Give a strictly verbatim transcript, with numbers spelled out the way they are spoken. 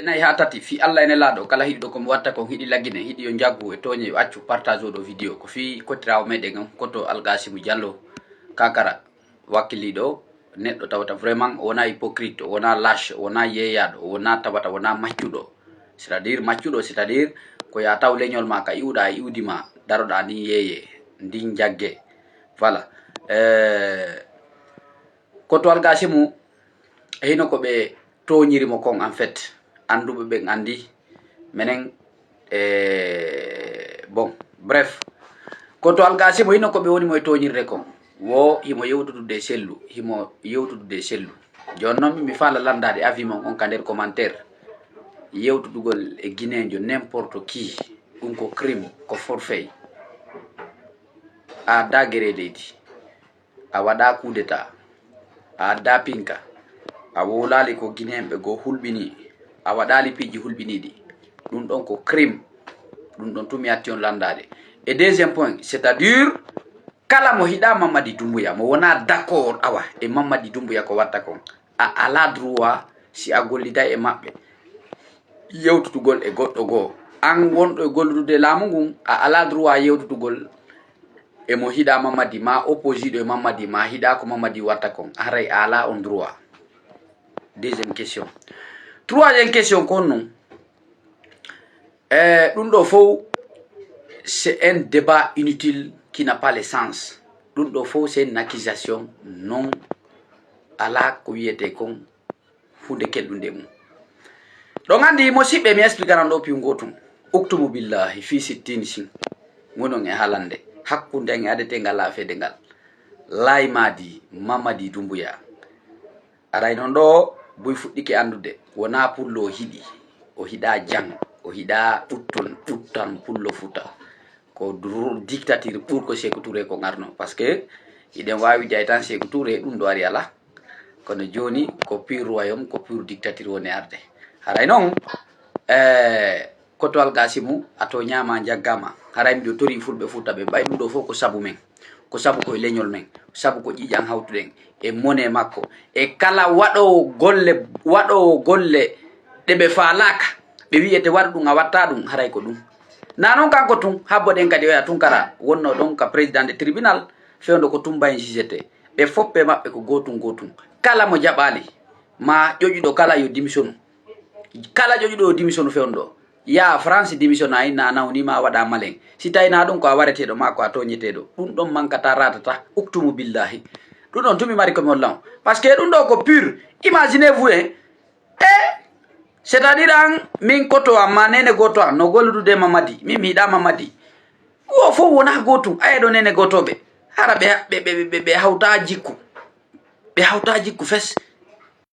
Nayi haa tati, fii Allah e Nelaaɗo, kala hiɗiɗo ko mi watta kon, hiɗi lagine, hiɗi yo njaggu e tooñe, yo accu partage oo ɗoo vidéo. Ko fii kottiraawo meɗen on, Koto Algasimu Jallo Kakara, wakkiliiɗo, neɗɗo tawata vraiment o wonaa hypocrite, o wonaa lâche, o wonaa yeeyaaɗo, o wonaa tawata, o wonaa maccuɗo. C'est-à-dire maccuɗo, c'est-à-dire ko yaa taw leñol maa ka iwɗaa e iwdi maa, daroɗaa ndin yeeyee, ndin njaggee. Voilà. Eh, Koto Algasimu, hino ko ɓe tooñiri mo kon, en fait. Annduɓe ɓen anndi, menen, eh, bon, bref. Koto Algasimu, hino ko ɓe woni mo e tooñirde kon. Wo himo yewtudude e sellu, himo yewtudude e sellu. Jooni non, mi faala lanndaade avis mon on ka nder commentaire. Yewtudugol e Guinéenjo n'importe qui, ɗum ko crime, ko forfait. A addaa gereedeeji, a waɗaa coup d'État, a addaa pinka, a wowlaali ko Guinéenɓe goo hulɓinii, a waɗaali piiji hulɓiniiɗi. Ɗum ɗon ko crime. Ɗum ɗon tun mi acci on lanndaade. E deuxième point, c'est-à-dire, kala mo hiɗaa Mamadi Doumbouya, mo wonaa d'accord, awa, e Mamadi Doumbouya ko watta kon, a alaa droit, si a golliday e maɓɓe, yewtutugol e goɗɗo goo. An wonɗo e gollude laamu ngun, a alaa droit yewtutugol e mo hiɗaa Mamadi, maa opposiiɗo e Mamadi, maa hiɗaa ko Mamadi watta kon. Haray a alaa on droit. Deuxième question. Troisième question kon non. Eh, ɗum ɗoo fow, c'est un débat inutile qui n'a pas le sens. Ɗum ɗoo fow, c'est une accusation non, alaa ko wiyetee kon huunde kelɗunde e mum. Ɗon anndi, musiɓɓe, mi expliqueran ɗoo piiw ngootum. Uktumu billahi fi sittin sin. Ngonon e haalande. Hakkunde an e adetee ngal laafeede ngal. Laymadi Mamadi Doumbouya. Aray non ɗoo, buy fuɗɗike anndude. Wonaa pullo o hiɗi. O hiɗaa jang. O hiɗaa ɓutton, ɓuttan pullo futa. Ko dru-, dictature ɓurko Sékou Touré ko ngarno. Parce que hiɗen waawi jay tan Sékou Touré, ɗum ɗo ari alaa. Kono jooni ko pur royaume, ko pur dictature woni arde. Haray non, eh, Koto Algasimu, a tooñaama, a njaggaama. Haray miɗo torii Fulɓe Fuuta ɓe, ɓay ɗum ɗoo fow ko sabu men. Ko sabu ko e leñol men. Sabu ko ƴiiƴan hawtuɗen e monnaie makko. E kala waɗoowo golle, waɗoowo golle ɗe ɓe faalaaka, ɓe wi'ete waɗu ɗum, a wattaa ɗum, haray ko ɗum. Naa non kanko tun, habbo ɗen kadi oya Tunkara, wonnoo ɗon ka président de tribunal, fewndo ko Tumba en jugete. Ɓe fof ɓe maɓɓe ko gootun gootun. Kala mo jaɓaali, ma ƴoƴuɗo kala yo démissionu. Kala ƴoƴuɗo yo démissionu fewndo. Yaa France démissionna inna a nawni ma waɗa malen. Si tawi na ɗum ko a wareteeɗo ma ko a tooñeteeɗo. Ɗum ɗon mankata ratata. Uktumu billahi. Ɗum ɗon tumi mari ko mi holla on. Parce que ɗum ɗo ko pur. Imaginez-vous, hein. E c'est-à-dire an min Koto amma nene gooto an no golludude Mamadi. Min mi yiɗa Mamadi. Wo fof wona gootum. Aya ɗo nene gootooɓe. Hara ɓe, ɓe, ɓe, ɓe, ɓe hawta jikku. Ɓe hawta jikku fes.